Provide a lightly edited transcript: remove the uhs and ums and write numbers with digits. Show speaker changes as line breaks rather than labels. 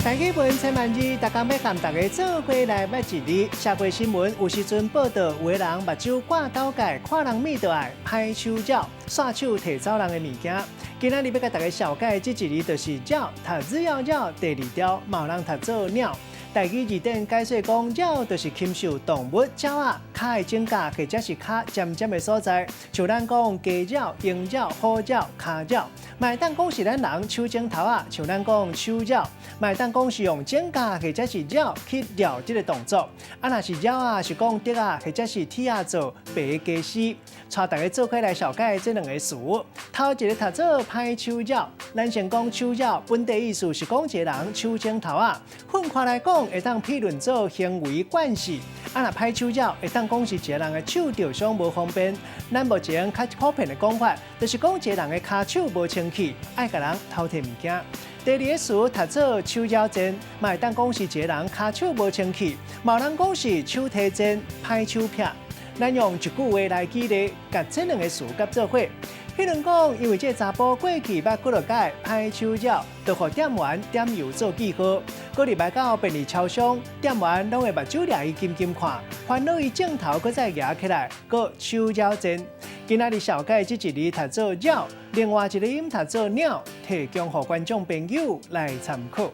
台語文千萬字，逐工欲共大家做伙來捌一字。社會新聞有時陣報道，有的人目睭掛斗界，看人物就愛歹手搲，煞手提走人的物件。今仔日欲共大家紹介這一字，就是搲，讀字要搲，第二條嘛有人讀做鳥。台語字典解說講，搲就是禽獸動物鳥仔跤的指甲或者是跤尖尖的所在，像咱講雞搲、鷹搲、虎搲、跤搲，嘛會當講是咱人手指頭仔，像咱講手搲，嘛會當講是用指甲或者是搲去掠這个動作。啊，若是橈仔，是講竹仔或者是鐵仔做白家私。帶大家做伙來紹介這兩个詞，頭一个讀做歹手搲，咱先講手搲，本地意思是講一個人手指頭仔，分開來講會當推論做行為慣勢。啊，若歹手搲會當講是一個人的手著傷無方便。咱目前較普遍的講法，就是講一個人的跤手無清氣，愛共人偷提物件。第二個詞讀做手搲賤，嘛會當講是一個人跤手無清氣，嘛有人講是手提賤、歹手撇。咱用一句話來舉例，共這兩個詞合做伙。譬如講，因為這個查埔過去捌幾落擺歹手搲，就予店員點油做記號。閣入來到便利超商，店員攏會目睭掠伊緊緊看，煩惱伊鏡頭閣再舉起來，閣手搲賤。今仔日紹介這一字讀做搲，另外一個音讀做鳥，提供予觀眾朋友來參考。